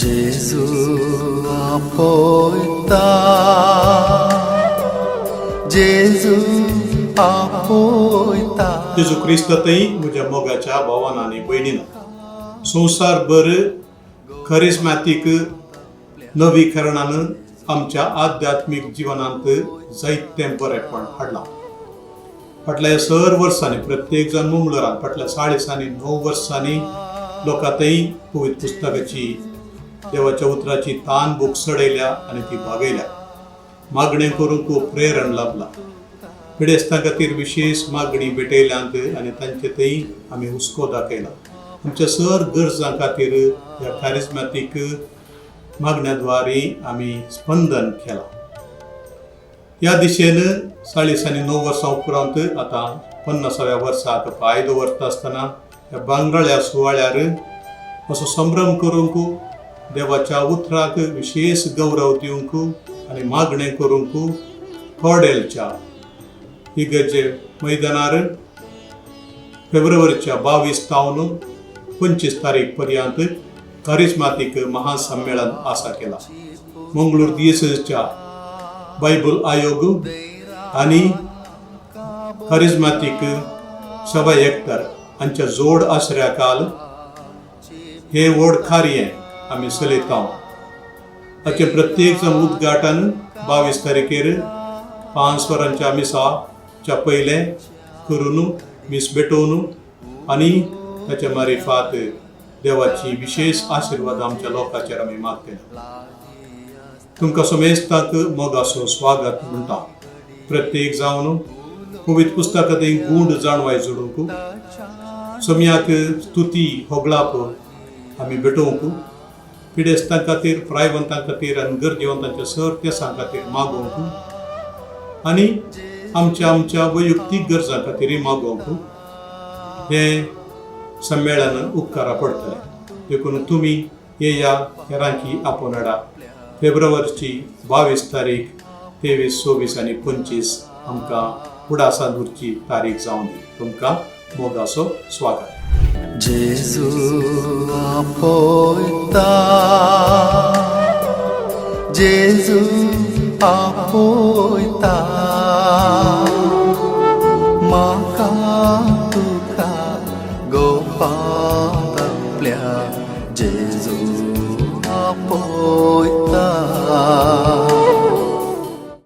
जेजू आपयता, जेजू आपयता. जेजू क्रिस्तांतय म्हज्या मोगाच्या भावान आनी भयणीन, संवसारभर करिस्मॅटीक नवीकरणान आमच्या आध्यात्मीक जिवनांत जायतें बरेपण हाडलां. फाटल्या सर वर्सांनी प्रत्येक जाण मंगळुरान फाटल्या 49 वर्सांनी लोकांतय पवित्र पुस्तकाची, देवाच्या उतराची तान भूक चडयल्या आनी ती भागयल्या. मागणें करूंक प्रेरण लाभलां. पिडेस्तां खातीर विशेश मागणी भेटयल्यांत आनी तांचे थंय आमी हुस्को दाखयला. आमच्या सर गरजां खातीर ह्या कारिज्मॅटीक मागण्या द्वारे आमी स्पंदन केलां. ह्या दिशेन 49 वर्सां उपरांत आतां 50व्या वर्साक पांय दवरता आसतना ह्या भांगराळ्या सुवाळ्यार असो संभ्रम करूंक, देवाच्या उतराक विशेश गौरव दिवंक आनी मागणें करूंक कॉडेलच्या इगर्जे मैदानार फेब्रुवारीच्या 22 तावन 25 तारीख पर्यंत करिस्मातीक महासम्मेळन आसा केला. मंगळूर दियसेसच्या बायबल आयोग आनी करिस्मातीक सभा एकतर हांच्या जोड आसऱ्या काल हे व्हड कार्य आमी चलयता. हाचें प्रत्येक जाण उद्घाटन 22 तारखेर 5 वरांच्या मिसाच्या पयलें करून, मीस भेटोवन आनी ताच्या मारिफात देवाची विशेश आशिर्वाद आमच्या लोकांचेर आमी मागतले. तुमकां समेस्तांक मोगाचो स्वागत म्हणटा. प्रत्येक जावन पवित्र पुस्तकांत गूढ जाणवाय जोडूंक, सोम्याक स्तुती होगळाप आमी भेटोवंक, पिडेस्तां खातीर, प्रायवंतां खातीर आनी गरजेवंतांच्या सर तेसां खातीर मागोवंक आनी आमच्या आमच्या वैयक्तीक गरजां खातीरय मागोवंक हें संमेळन उपकारा पडटलें. देखून तुमी येया, हेरांकी आपोवन हाडा. फेब्रुवारीची 22 तारीख, 23, 24 आनी 25 आमकां फुडासान उरची तारीख जावन दी. तुमकां मोगाचो स्वागत. जेजू आपयता, जेजू आपयता.